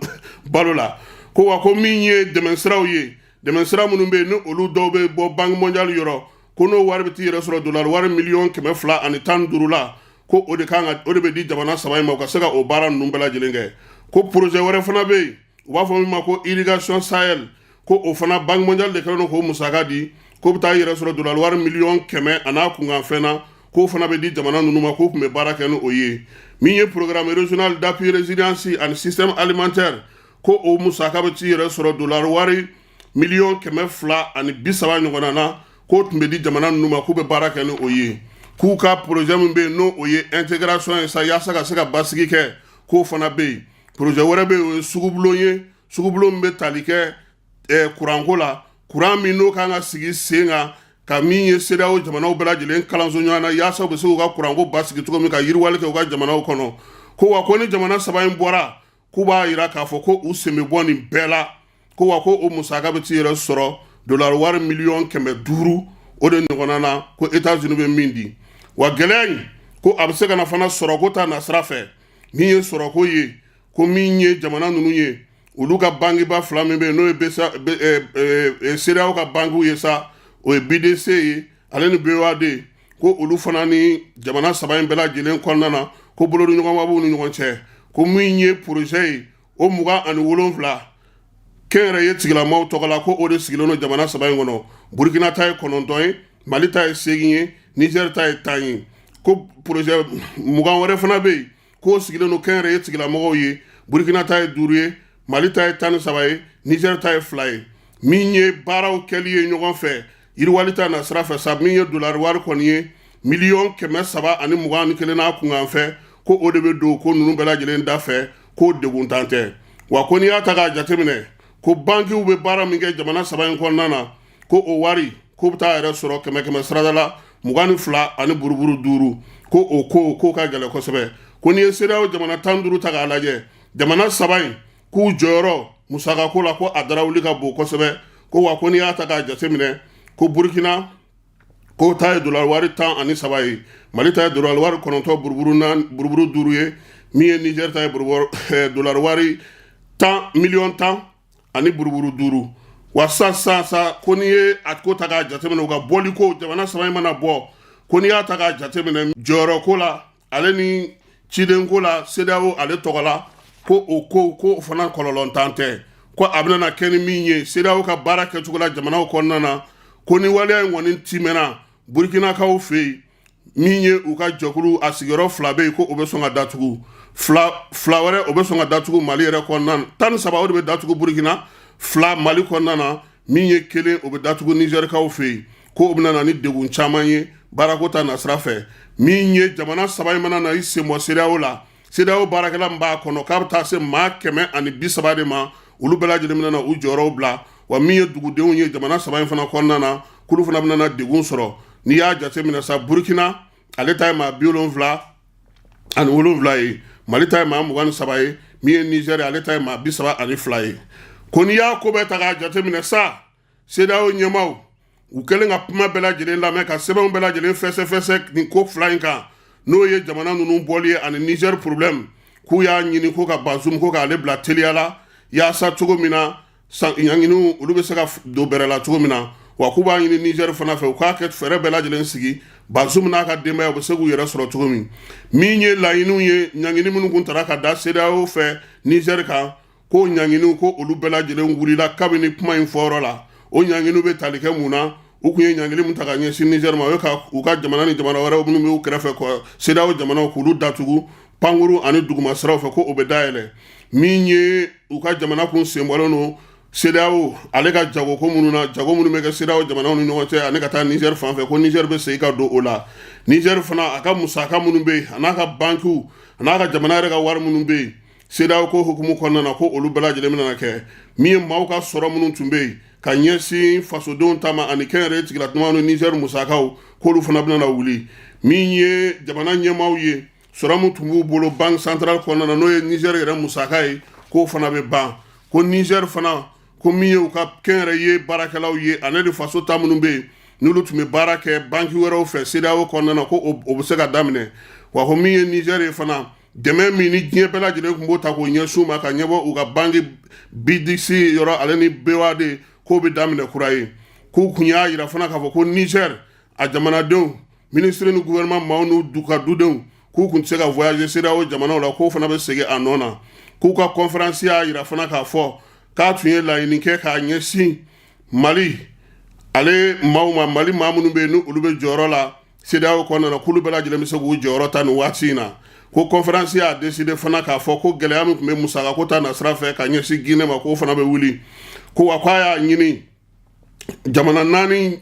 balo la. Ko wa ko min ye dɛmɛsiraw ye, dɛmɛsira minnu bɛ yen, ni olu dɔw bɛ bɔ Banque mondiale yɔrɔ, ko n'o wari bɛ t'i yɛrɛ sɔrɔ dolari wari miliyɔn 215 la, ko o de kan ka o de bɛ di jamana saba in ma, u ka se ka o baara ninnu bɛɛ lajɛlen kɛ. Ko projet wɛrɛ fana bɛ yen, u b'a fɔ min ma ko irrigation Sahel, ko o fana Banque mondiale de kɛlen don k'o musaka di, k'o bɛ taa yɛrɛ sɔrɔ dolari wari miliyɔn 100 a n'a kunkanfɛn na, k'o fana bɛ di jamana ninnu ma, k'o tun bɛ baara kɛ ni o ye. Min ye programme régional d'appui résilience ani système alimentaire, ko o musaka bɛ t'i yɛrɛ sɔrɔ dolari wari miliyɔn 230 ɲɔgɔnna na, k'o tun bɛ di jamana ninnu ma, k'u bɛ baara kɛ ni o ye. K'u ka projet min bɛ yen, n'o o ye intégration ye sa, yaasa ka se ka basigi kɛ, k'o fana bɛ yen. Projet wɛrɛ bɛ yen, o ye sugubulon ye, sugubulon min bɛ tali kɛ kuranko la, kuran min n'o kan ka sigi sen kan ka min ye CEDEAO jamanaw bɛɛ lajɛlen kalanso ɲɔgɔn na, yaasa u bɛ se k'u ka kuranko basigi cogo min, ka yiriwali kɛ u ka jamanaw kɔnɔ. Ko wa ko ni jamana saba in bɔra, k'u b'a jira k'a fɔ ko u sen bɛ bɔ nin bɛɛ la. Ko wa ko o musaka bɛ t'i yɛrɛ sɔrɔ dolari wari miliyɔn 500 o de ɲɔgɔnna na, ko États-Unis bɛ min di. Wa gɛlɛya in, ko a bɛ se ka na fana sɔrɔko ta nasira fɛ. Min ye sɔrɔko ye, ko min ye jamana ninnu ye, olu ka bankiba fila min bɛ yen, n'o ye CEDEAO ka bankiw ye sa, o ye BDC ye ale ni BOAD, ko olu fana ni jamana saba in bɛɛ lajɛlen kɔnɔna na, ko bolodiɲɔgɔnma b'u ni ɲɔgɔn cɛ. Ko min ye projet ye, o 27 kɛnyɛrɛye tigilamaw tɔgɔ la, ko o de sigilen don jamana saba in kɔnɔ. Burukina ta ye 9 ye, Mali ta ye 8 ye, Niger ta ye 10 ye. Ko projet 20 wɛrɛ fana bɛ yen, k'o sigilen don kɛnyɛrɛye tigilamɔgɔw ye. Burukina ta ye 5 ye, Mali ta ye 13 ye, Niger ta ye 2 ye. Min ye baaraw kɛli ye ɲɔgɔn fɛ yiriwali ta nasira fɛ sa, min ye dolari wari kɔni ye miliyɔn 321 n'a kunkanfɛ, ko o de bɛ don ko ninnu bɛɛ lajɛlen da fɛ, k'o deguntan tɛ. Wa ko n'i y'a ta k'a jateminɛ, ko bankiw bɛ baara min kɛ jamana saba in kɔnɔna na, ko o wari k'o bɛ taa yɛrɛ sɔrɔ kɛmɛ kɛmɛ sarada la 22 ani buruburu 5, ko o ko k'o ka gɛlɛn kosɛbɛ. Ko n'i ye CEDEAO jamana 15 ta k'a lajɛ, jamana saba in k'u jɔyɔrɔ musakako la, ko a darawuli ka bon kosɛbɛ. Ko wa ko n'i y'a ta k'a jateminɛ, ko Burukina k'o ta ye dolari wari 13 ye, Mali ta ye dolari wari 9 buruburu 5 ye, min ye Niger ta ye dolari wari 10 miliyɔn 10 ani buruburu 5. Wa sa sa sa, ko n'i ye a ko ta k'a jateminɛ, u ka bɔli ko jamana saba in mana bɔ, ko n'i y'a ta k'a jateminɛ jɔyɔrɔ ko la ale ni ciden ko la CEDEAO ale tɔgɔ la, ko o ko ko fana kɔlɔlɔntan tɛ, ko a bɛna kɛ ni min ye CEDEAO ka baara kɛcogo la jamanaw kɔnɔna na. Ko ni waleya in kɔni timɛna Burukinakaw fɛ yen, min ye u ka jɛkulu a sigiyɔrɔ fila bɛ yen, ko o bɛ sɔn ka datugu, fila fila wɛrɛ o bɛ sɔn ka datugu Mali yɛrɛ kɔnɔna na. 13 o de bɛ datugu Burukina, 2 Mali kɔnɔna na, min ye kelen o bɛ datugu Nizɛrikaw fɛ yen. Ko o bɛna na ni degun caman ye baarako ta nasira fɛ. Min ye jamana saba in mana na i sen bɔ CEDEAO la, CEDEAO baarakɛla min b'a kɔnɔ, k'a bɛ taa se maa 130 de ma, olu bɛɛ lajɛlen bɛna na u jɔyɔrɔw bila. Wa min ye dugudenw ye jamana saba in fana kɔnɔna na, k'olu fana bɛna na degun sɔrɔ. N'i y'a jateminɛ sa, Burukina ale ta ye maa 77 ye, Mali ta ye maa 23 ye, min ye Nizɛri ale ta ye maa 32 ye. Ko n'i y'a ko bɛɛ ta k'a jateminɛ sa, CEDEAO ɲɛmaaw u kɛlen ka kuma bɛɛ lajɛlen lamɛn, ka sɛbɛnw bɛɛ lajɛlen fɛsɛfɛsɛ nin ko fila in kan, n'o ye jamana ninnu bɔli ye ani Niger problème, k'u y'a ɲini ko ka Bazoum ko k'ale bila teliya la, yaasa cogo min na Ɲanginiw olu bɛ se ka don bɛrɛ la cogo min na, wa k'u b'a ɲini Niger fana fɛ, u k'a kɛ fɛɛrɛ bɛɛ lajɛlen sigi Bazoum n'a ka denbaya u bɛ se k'u yɛrɛ sɔrɔ cogo min. Min ye laɲiniw ye, ɲangini minnu kun tara ka da CEDEAO fɛ Niger kan, ko ɲanginiw ko olu bɛɛ lajɛlen wulila kabini kuma in fɔyɔrɔ la. O ɲanginiw bɛ tali kɛ mun na? U kun ye ɲangini min ta ka ɲɛsin Niger ma, o ye ka u ka jamana ni jamana wɛrɛw minnu bɛ u kɛrɛfɛ, CEDEAO jamanaw, k'olu datugu pankuru ani duguma siraw fɛ, ko o bɛ dayɛlɛ. Min ye u ka jamana kun senbɔlen don CEDEAO ale ka jagoko minnu na, jago minnu bɛ kɛ CEDEAO jamanaw ni ɲɔgɔn cɛ ani ka taa Niger fan fɛ, ko Niger bɛ segin ka don o la. Niger fana, a ka musaka minnu bɛ yen, a n'a ka bankiw, a n'a ka jamana yɛrɛ ka wari minnu bɛ yen CEDEAO ko hukumu kɔnɔna na, ko olu bɛɛ lajɛlen bɛna kɛ. Min ye maaw ka sɔrɔ minnu tun bɛ yen ka ɲɛsin fasodenw ta ma ani kɛnyɛrɛye tigilatuma ni Niger musakaw, k'olu fana bɛna wuli. Min ye jamana ɲɛmaaw ye, sɔrɔ min tun b'u bolo banque centrale kɔnɔna na, n'o ye Niger yɛrɛ musaka ye, k'o fana bɛ ban. Ko Niger fana, ko min ye u ka kɛnyɛrɛye baarakɛlaw ye ani de faso ta minnu bɛ yen, n'olu tun bɛ baara kɛ banki wɛrɛw fɛ CEDEAO kɔnɔna na, ko o bɛ se ka daminɛ. Wa ko min ye Niger ye fana, dɛmɛ min ni diɲɛ bɛɛ lajɛlen tun b'o ta k'o ɲɛsin u ma ka ɲɛbɔ u ka banki BIDC yɔrɔ ale ni BOAD, k'o bɛ daminɛ kura ye. K'u kun y'a jira fana k'a fɔ ko Niger a jamanadenw, minisiri ni gouvernement maaw n'u ka dudenw, k'u kun tɛ se ka voyager CEDEAO jamanaw la, k'o fana bɛ segin a nɔ na. K'u ka conférence y'a jira fana k'a fɔ k'a tun ye laɲini kɛ k'a ɲɛsin Mali ale maaw ma, Mali maa minnu bɛ yen ni olu bɛ jɔyɔrɔ la CEDEAO kɔnɔna na, k'olu bɛɛ lajɛlen bɛ se k'u jɔyɔrɔ ta nin waati in na. Ko conférence y'a décidé fana k'a fɔ ko gɛlɛya min tun bɛ musakako ta nasira fɛ ka ɲɛsin Guinée ma, k'o fana bɛ wuli. Ko wa k'a y'a ɲini jamana naani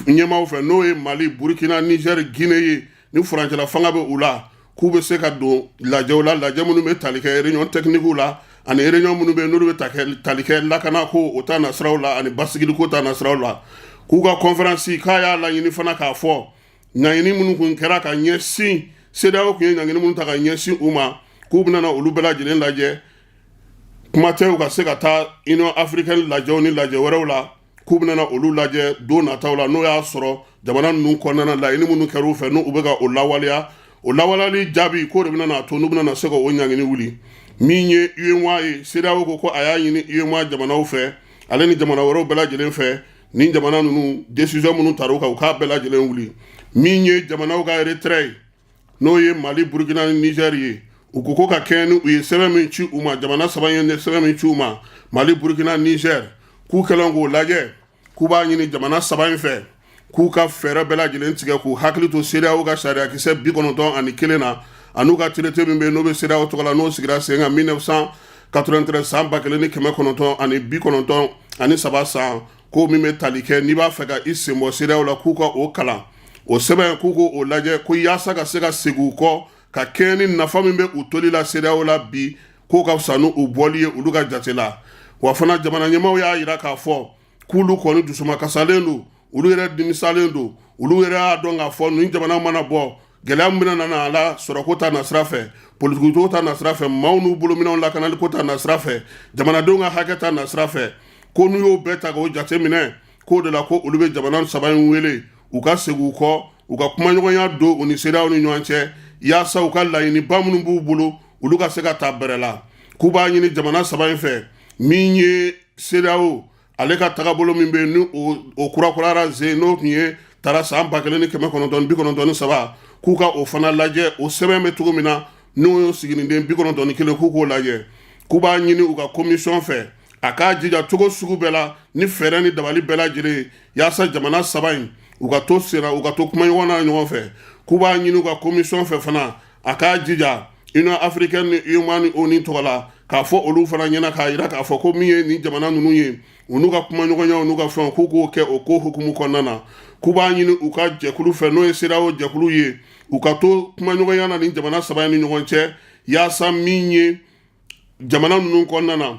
ɲɛmaaw fɛ, n'o ye Mali, Burukina, Niger, Guinée ye, ni furancɛla fanga bɛ u la, k'u bɛ se ka don lajɛw la, lajɛ minnu bɛ tali kɛ réunion technique la ani réunion minnu bɛ yen n'olu bɛ tali kɛ lakanako o ta nasiraw la ani basigiliko ta nasiraw la. K'u ka conférence k'a y'a laɲini fana k'a fɔ ɲangini minnu kun kɛra ka ɲɛsin CEDEAO kun ye ɲangini minnu ta ka ɲɛsin u ma, k'u bɛna olu bɛɛ lajɛlen lajɛ. Kuma tɛ u ka se ka taa Union africaine lajɛw ni lajɛ wɛrɛw la, k'u bɛna olu lajɛ don nataw la, n'o y'a sɔrɔ jamana ninnu kɔnɔna na, laɲini minnu kɛra u fɛ, n'u bɛ ka o lawaleya, o lawaleyali jaabi k'o de bɛna n'a to n'u bɛna se ka o ɲangini wuli. Min ye UEMOA ye, CEDEAO ko a y'a ɲini UEMOA jamanaw fɛ ale ni jamana wɛrɛw bɛɛ lajɛlen fɛ, ni jamana ninnu décision minnu tara u kan, u k'a bɛɛ lajɛlen wuli. Min ye jamanaw ka retrait ye, n'o ye Mali, Burukina ni Niger ye, u ko ko ka kɛɲɛ ni u ye sɛbɛn min ci u ma, jamana saba ye sɛbɛn min ci u ma, Mali, Burukina, Niger, k'u kɛlen k'o lajɛ, k'u b'a ɲini jamana saba in fɛ k'u ka fɛɛrɛ bɛɛ lajɛlen tigɛ k'u hakili to CEDEAO ka sariyakisɛ 91 na an'u ka traité min bɛ yen, n'o bɛ CEDEAO tɔgɔ la, n'o sigira sen kan 1993, san 1993 san, ko min bɛ tali kɛ n'i b'a fɛ ka i sen bɔ CEDEAO la, k'u ka o kalan o sɛbɛn, k'u k'o lajɛ, ko yaasa ka se ka segin u kɔ ka kɛɲɛ ni nafa min bɛ u toli la CEDEAO la bi, k'o ka fisa n'u bɔli ye olu ka jate la. Wa fana jamana ɲɛmaaw y'a jira k'a fɔ k'olu kɔni dusumakasalen don, olu yɛrɛ dimisalen don, olu yɛrɛ y'a dɔn k'a fɔ nin jamana mana bɔ, gɛlɛya min bɛna na a la sɔrɔko ta nasira fɛ, politikiko ta nasira fɛ, maaw n'u bolominɛnw lakanaliko ta nasira fɛ, jamanadenw ka hakɛ ta nasira fɛ, ko n'u y'o bɛɛ ta k'o jate minɛ, k'o de la ko olu bɛ jamana saba in wele u ka segin u kɔ, u ka kumaɲɔgɔnya don u ni CEDEAO ni ɲɔgɔn cɛ, yaasa u ka laɲiniba minnu b'u bolo, olu ka se ka ta bɛrɛ la. K'u b'a ɲini jamana saba in fɛ, min ye CEDEAO ale ka tagabolo min bɛ yen, ni o kurakurara zen, n'o tun ye taara san 1993, k'u ka o fana lajɛ, o sɛbɛn bɛ cogo min na, n'o ye siginiden 91, k'u k'o lajɛ. K'u b'a ɲini u ka commission fɛ, a k'a jija cogo sugu bɛɛ la ni fɛɛrɛ ni dabali bɛɛ lajɛlen ye, yaasa jamana saba in u ka to senna, u ka to kumaɲɔgɔn na ɲɔgɔn fɛ. K'u b'a ɲini u ka commission fɛ fana, a k'a jija Union africaine ni UEMOA ni ONU tɔgɔ la, k'a fɔ olu fana ɲɛna, k'a jira k'a fɔ ko min ye nin jamana ninnu ye, u n'u ka kumaɲɔgɔnyaw n'u ka fɛnw, k'u k'o kɛ o ko hukumu kɔnɔna na. K'u b'a ɲini u ka jɛkulu fɛ, n'o ye CEDEAO jɛkulu ye, u ka to kumaɲɔgɔnya na nin jamana saba in ni ɲɔgɔn cɛ, yaasa min ye jamana ninnu kɔnɔna na,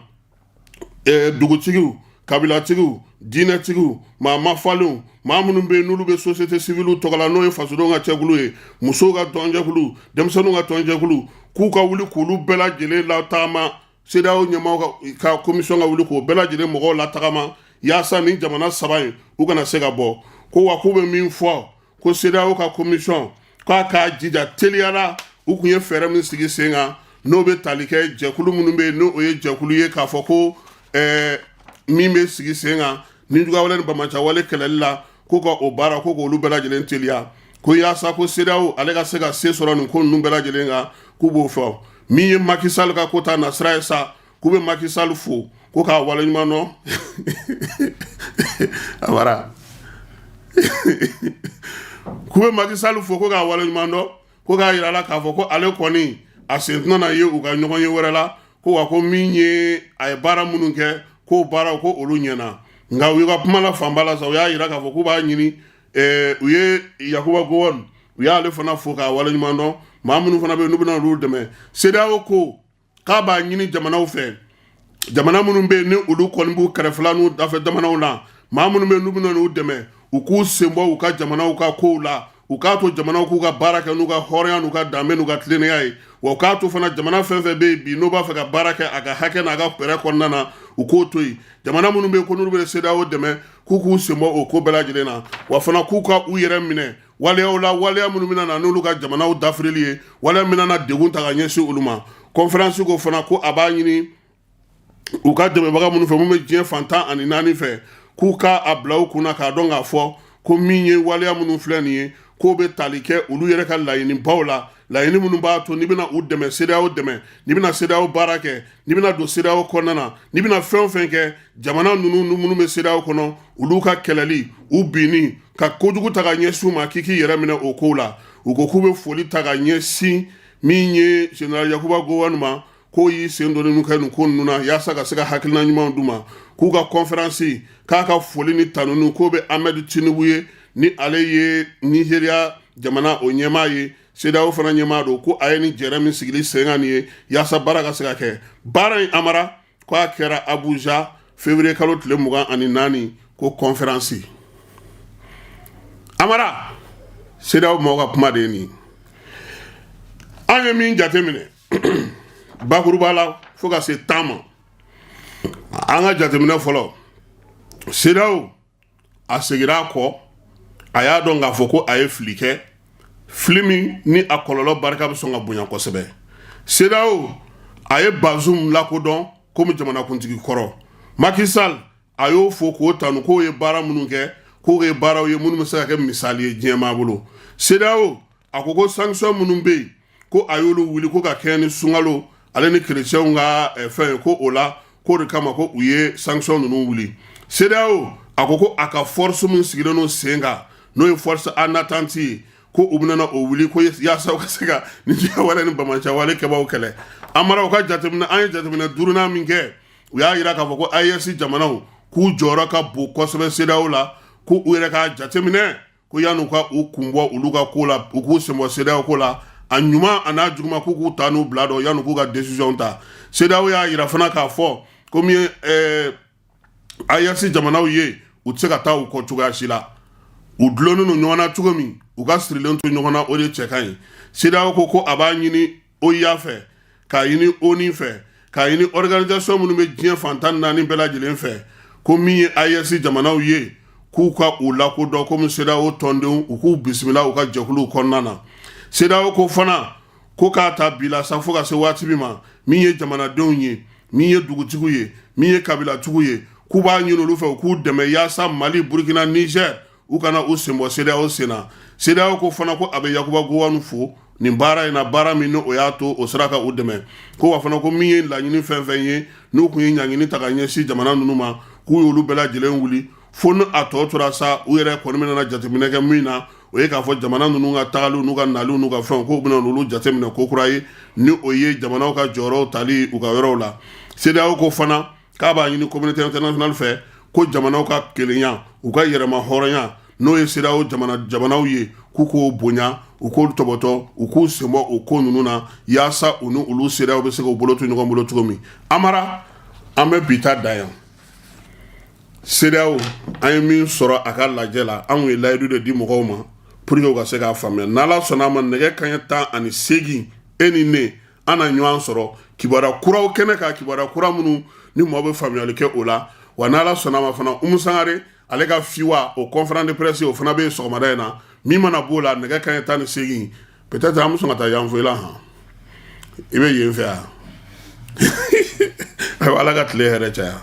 dugutigiw, kabilatigiw, diinɛtigiw, maa mafalenw, maa minnu bɛ yen n'olu bɛ société civile tɔgɔ la, n'o ye fasodenw ka cɛkulu ye, musow ka tɔnjɛkulu, denmisɛnninw ka tɔnjɛkulu, k'u ka wuli k'olu bɛɛ lajɛlen latagama, CEDEAO ɲɛmaaw ka commission ka wuli k'o bɛɛ lajɛlen mɔgɔw latagama, yaasa nin jamana saba in u kana se ka bɔ. Ko wa k'u bɛ min fɔ, ko CEDEAO ka commission k'a k'a jija teliya la, u kun ye fɛɛrɛ min sigi sen kan, n'o bɛ tali kɛ jɛkulu minnu bɛ yen, n'o ye jɛkulu ye k'a fɔ ko min bɛ sigi sen kan nijuguwale ni banbaanciwale kɛlɛli la, ko ka o baara ko k'olu bɛɛ lajɛlen teliya, ko yaasa ko CEDEAO ale ka se ka se sɔrɔ nin ko ninnu bɛɛ lajɛlen kan, k'u b'o fɔ. Min ye Macky Sall ka ko ta nasira ye sa, k'u bɛ Macky Sall fo ko k'a waleɲuman dɔn. Amara, k'u bɛ Macky Sall fo ko k'a waleɲuman dɔn, ko k'a yira la k'a fɔ ko ale kɔni a sen tɛna na ye u ka ɲɔgɔn ye wɛrɛ la, ko wa ko min ye a ye baara minnu kɛ, k'o baaraw ko olu ɲɛna. Nka u ka kuma la fanba la sa, u y'a yira k'a fɔ k'u b'a ɲini, u ye Yakuba Gowon, u y'ale fana fo k'a waleɲuman dɔn. Maa minnu fana bɛ yen n'u bɛna olu dɛmɛ, CEDEAO ko k'a b'a ɲini jamanaw fɛ, jamana minnu bɛ yen ni olu kɔni b'u kɛrɛfɛla n'u dafɛ jamanaw la, maa minnu bɛ yen n'u bɛna n'u dɛmɛ, u k'u sen bɔ u ka jamanaw ka kow la, u k'a to jamanaw k'u ka baara kɛ n'u ka hɔrɔnya n'u ka danbe n'u ka tilennenya ye. Wa u k'a to fana, jamana fɛn fɛn bɛ yen bi n'u b'a fɛ ka baara kɛ a ka hakɛ n'a ka fɛɛrɛ kɔnɔna na, u k'o to yen. Jamana minnu bɛ yen ko n'olu bɛ CEDEAO dɛmɛ, k'u k'u sen bɔ o ko bɛɛ lajɛlen na. Wa fana k'u ka u yɛrɛ minɛ waleyaw la, waleya minnu bɛna na n'olu ka jamanaw dafirili ye, waleya min bɛna degun ta ka ɲɛsin olu ma. Conférence ko fana ko a b'a ɲini u ka dɛmɛbaga minnu fɛ, mun bɛ diɲɛ fan 14 fɛ, k'u ka a bila u kunna k'a dɔn k'a fɔ ko min ye waleya minnu filɛ nin ye, k'o bɛ tali kɛ olu yɛrɛ ka laɲinibaw la, laɲini minnu b'a to n'i bɛna u dɛmɛ, CEDEAO dɛmɛ, n'i bɛna CEDEAO baara kɛ, n'i bɛna don CEDEAO kɔnɔna na, n'i bɛna fɛn o fɛn kɛ, jamana ninnu minnu bɛ CEDEAO kɔnɔ, olu ka kɛlɛli, u binni, ka kojugu ta ka ɲɛsin u ma, k'i k'i yɛrɛ minɛ o kow la. U ko k'u bɛ foli ta ka ɲɛsin min ye général Yakuba Gowon ma, k'o y'i sen don ninnu kɛ nin ko ninnu na yaasa ka se ka hakilina ɲumanw d'u ma. K'u ka conférence k'a ka foli ni tanuni k'o bɛ Ahmed Tinubu ye, ni ale ye Nigéria jamana o ɲɛmaa ye, CEDEAO fana ɲɛmaa don, ko a ye nin jɛrɛ min sigili sen kan nin ye yaasa baara ka se ka kɛ. Baara in, Amara, k'a kɛra Abuja février kalo tile 24. Ko conférence, Amara, CEDEAO mɔgɔw ka kuma de ye nin. An ye min jateminɛ bakuruba la fo ka se 10 ma, an ka jateminɛ fɔlɔ, CEDEAO a segira a kɔ, a y'a dɔn k'a fɔ ko a ye fili kɛ, fili min ni a kɔlɔlɔ barika bɛ sɔn ka bonya kosɛbɛ. CEDEAO a ye Bazoum lakodɔn komi jamanakuntigi kɔrɔ. Macky Sall, a y'o fo k'o tanu k'o ye baara minnu kɛ, k'o ye baaraw ye minnu bɛ se ka kɛ misali ye diɲɛmaa bolo. CEDEAO a ko ko sanction minnu bɛ yen, ko a y'olu wuli, ko ka kɛɲɛ ni sunkalo ale ni kerecɛnw ka fɛn ye, ko o la k'o de kama ko u ye sanction ninnu wuli. CEDEAO a ko ko a ka force min sigilen don sen kan, n'o ye force en attente ye, ko u bɛna o wuli ko yaasa u ka se ka ni wale ni banbaanciwale kɛbaaw kɛlɛ. Amara, u ka jateminɛ, an ye jateminɛ duurunan min kɛ, u y'a yira k'a fɔ ko AES jamanaw k'u jɔyɔrɔ ka bon kosɛbɛ CEDEAO la, ko u yɛrɛ k'a jateminɛ ko yan'u ka u kun bɔ olu ka ko la, u k'u sen bɔ CEDEAO ko la, a ɲuman a n'a juguman, k'u k'u ta n'u bila dɔn yan'u k'u ka décision ta. CEDEAO y'a yira fana k'a fɔ ko min ye AES jamanaw ye, u tɛ se ka taa u kɔ cogoya si la. U dulonnen don ɲɔgɔn na cogo min, u ka sirilen to ɲɔgɔn na, o de cɛ ka ɲi. CEDEAO ko ko a b'a ɲini OUA fɛ, k'a ɲini ONU fɛ, k'a ɲini organisation minnu bɛ diɲɛ fan 14 bɛɛ lajɛlen fɛ, ko min ye AES jamanaw ye, k'u ka u lakodɔn komi CEDEAO tɔndenw, u k'u bisimila u ka jɛkuluw kɔnɔna na. CEDEAO ko fana ko k'a ta bi la sa fo ka se waati min ma, min ye jamanadenw ye, min ye dugutigiw ye, min ye kabilatigiw ye, k'u b'a ɲini olu fɛ u k'u dɛmɛ yaasa Mali, Burukina, Niger, u kana u sen bɔ CEDEAO sen na. CEDEAO ko fana ko a bɛ Yakuba Gowon fo nin baara in na, baara min ni o y'a to o sera ka u dɛmɛ. Ko wa fana ko min ye laɲini fɛn fɛn ye, n'u tun ye ɲangini ta ka ɲɛsin jamana ninnu ma, k'u y'olu bɛɛ lajɛlen wuli, fo ni a tɔ tora sa, u yɛrɛ kɔni bɛna jateminɛ kɛ min na, o ye k'a fɔ jamana ninnu ka tagaliw n'u ka naliw n'u ka fɛnw, k'u bɛna olu jateminɛ ko kura ye, ni o ye jamanaw ka jɔyɔrɔw tali u ka yɔrɔw la. CEDEAO ko fana k'a b'a ɲini communauté internationale fɛ ko jamanaw ka kelenya, u ka yɛrɛma hɔrɔnya, n'o ye CEDEAO jamanaw ye, k'u k'o bonya, u k'o tɔbɔtɔ, u k'u senbɔ o ko ninnu na yaasa u ni olu CEDEAO bɛ se k'u bolo to ɲɔgɔn bolo cogo min. Amara, an bɛ bi ta dan yan. CEDEAO, an ye min sɔrɔ a ka lajɛ la, an ye layidu de di mɔgɔw ma pour que u ka se k'a faamuya. N'Ala sɔnna a ma, nɛgɛ kanɲɛ 18, e ni ne, an na ɲɔgɔn sɔrɔ kibaruya kuraw kɛnɛ kan, kibaruya kura minnu ni mɔgɔ bɛ faamuyali kɛ o la. Wa n'Ala sɔnna a ma fana, Umu Sangare ale ka fiwa o conférence de presse, o fana bɛ yen sɔgɔmada in na. Min mana b'o la, nɛgɛ kanɲɛ 18, peut-être an bɛ sɔn ka taa Yanfolila han. I bɛ yen fɛ yan? Ayiwa, Ala ka tile hɛrɛ caya.